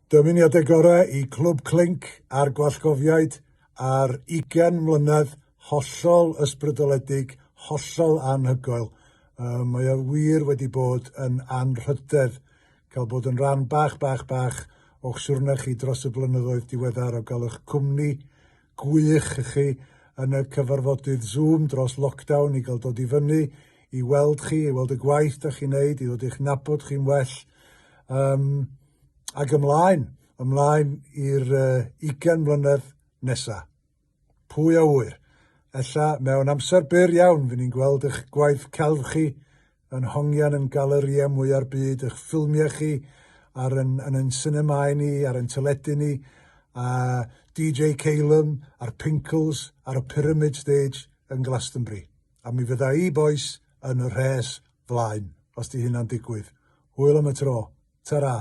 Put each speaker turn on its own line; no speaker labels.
Dymuniadau gorau i Clwb Clink a'r Gwallgofiaid ar 20 mlynedd hollol ysbrydoledig, hollol anhygoel. Mae o wir wedi bod yn anrhydedd cael bod yn rhan bach, bach, bach o'ch siwrne chi dros y blynyddoedd diweddar o gael eich cwmni gwych chi yn y cyfarfodydd Zoom dros lockdown i gael dod i fyny i weld chi, i weld y gwaith da chi'n neud, i ddod i'ch nabod chi'n well. Um, ac ymlaen, ymlaen i'r uh, 20 mlynedd nesa. Pwy a ŵyr? Ella mewn amser byr iawn fy ni'n gweld eich gwaith celf chi yn hongian yn galerïau mwya'r byd, eich ffilmiau chi ar yn, yn ein sinemâu ni, ar ein teledu ni, a DJ Calum a'r Pinkles ar y Pyramid Stage yn Glastonbury. A mi fydda i, bois, yn y rhes flaen, os di hynna'n digwydd. Hwyl am y tro. Ta-ra.